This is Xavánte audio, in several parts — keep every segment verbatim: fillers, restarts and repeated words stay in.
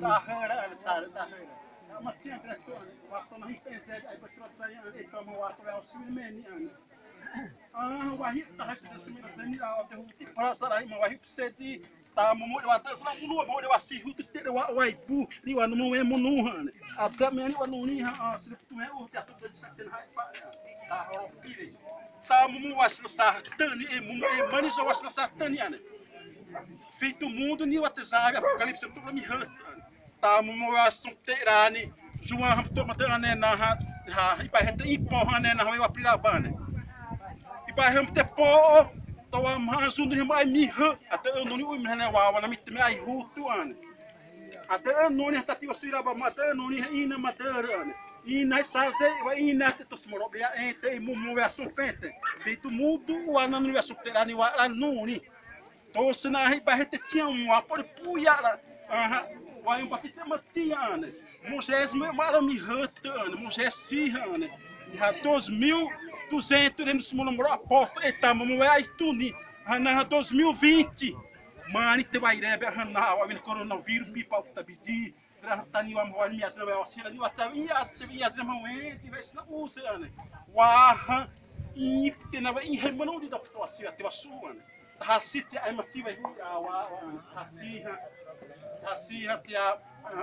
Dahâ ré ãne, taré dahâ ré. Ma tinha direto ãne, wa tô na hã pese, ai'â trotsai ãne, e tô ma wa tô auxílio meni ãne. Ãhã, wahi'rata hã te da simi da simi a te huti pra sara hã ma wahi'rata pese di. Tamo mo wa ta sala munu wa mo wa sihu te te wa wa ibu ni wa no mo we munu hã ne. Absa me ni wa no ni hã a sila tu me u ta tu de sa te ha pa. Ta ho pire. Tamo mo wa sila sa tani e mo e mani so wa sila sa tani ane. Fim do mundo ni wa te sa Apocalipse tu mi hã. Tamo mo wa sum te rani. João hã to ma te ane na ha ha ipa hete ipo hã ne na ha wa pira bane. Ipa hã te po to wa ma zundu ma mi hã. Ate no ni u mi ne wa wa na mi te me ai hutu ane. Ate no ni ta ti wa suira ba ma te no ni ina ma te ane. Ina sa se wa ina te to smoro bia e te mo mo wa sum fete. Fim do mundo wa na ni wa sum te rani wa ra no ni. Tô sina hã ipa hete tinha um apore puya ra. Aham. Wa impa kite ma tinha ane. Moisés me mara mi hã te ane. Moisés si hã ne. Ha dois mil duzentos de musulmano moro aposto e tamo mo ai tuni. Hã na ha dois mil e vinte. Mani te wa irebe hã na wa mi coronavírus mi pa tabidi. Tani wa mo ni asina wa sina ni wa ta i as te i asina ma we ti ve sina u se ane. Wa hã i te na wa i he mano di da to asina te wa su ane. Hasi te ai masi wa i a wa wa hasi hã. Hasi hã te a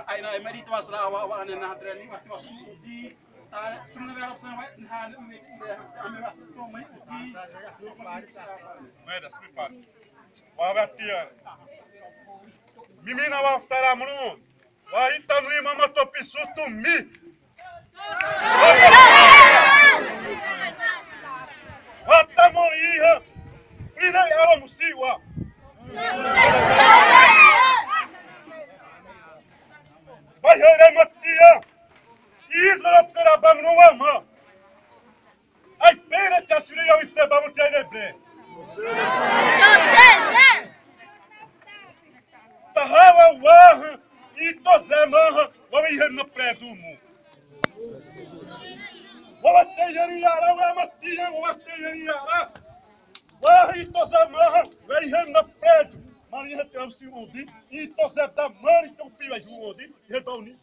ai na ai mari to asra wa wa ane na te ni wa te wa su di. Ta suna wa ra sa wa na ni me ti a me wa su to mai di. Mas assim, para. Wa wa te. Mimi na wa para muno. Wa ita no imama to pisutu mi. Wa ta mo iha. Prina ya wa musiwa. Wa here matia. Israel será bamno wa ma. Ai pere cha sire ya witse babu te ne bre. Tahawa wa ito zema wa wi hem na predu mu. Wa te yari ya ra wa ma ti ya wa te yari ya ra. Wa ito zema wa wi hem na predu. Mari he te am si odi. Ito zema mari to pi wa hu odi. He ba uni.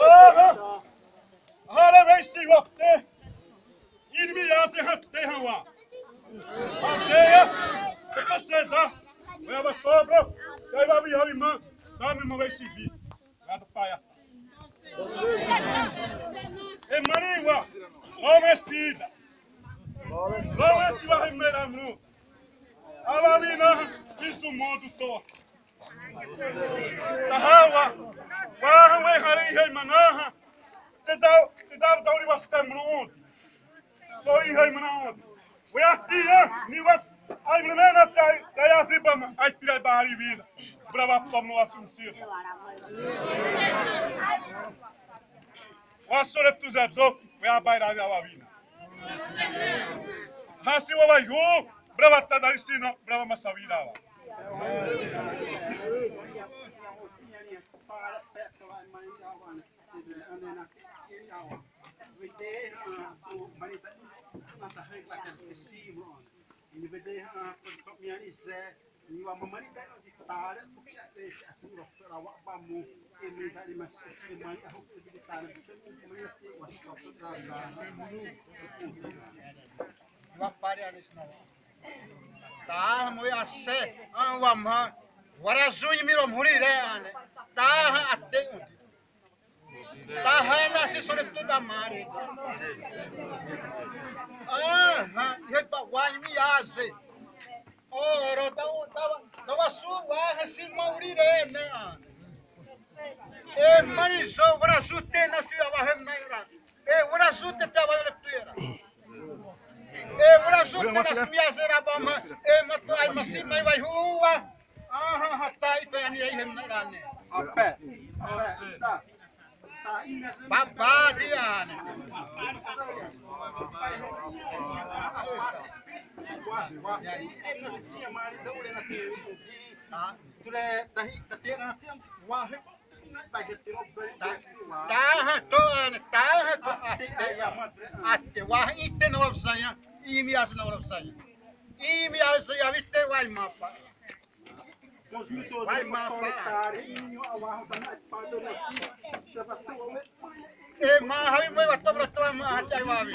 Aha. Ahara wei si wapte. Inimi yaze hapte hawa. Ateia. Kepaseda. Wei aba kobro. Wei aba yawi ma. Dame ma wei si bis. Gado paia. E mariwa. Wame sida. Wame siwa hemera mu. Ala wina. Bis do mundo to. Tahawa, wa hã we hã rĩ ihâimana hã. Te da, te da, da uri wa sita mru õ. So ihâimana õ. We atia, ni wa, ai mru na ta, ta ya si ba ma, ai pira ba ri vida. Brava pa mru asum sir. Wa sore tu zebzo, we abai ra wa wina. Hasi wa wa yu, brava ta dari sina, brava masawira wa. Wa pare ani sina. Taha mo ya se, an wa ma, wara zunyi miro muri re ane. Taha ate un. Taha na si sore tu da mari. Aha, ihe pa wa mi ya se. Oro da da da wa su wa ha si ma uri re ne ane. E mari zo wara su te na si wa hem na ra. E wara su te ta wa le tu era. E wala sute na simia sera bama. E matu ai masi mai wai hua. Aha, hata ipe ani ai hem na rane. Ape. Baba dia ne. Tule tahi tatera na tiang. Taha to ane, taha to ate, ate, wa ite na wala sanya, imi asa na wala sanya. Imi asa ya vite wa mapa. Wa mapa. E ma hawi mo wa to bra to ma ha chai wa mi.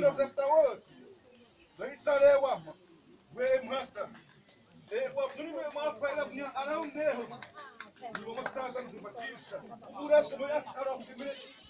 Zé Tauã. Zé Tauã, wa ma. We mata. E wa puni we ma pa ela nia arau neho. Wa mata São João Batista. Ura se we arau primeiru.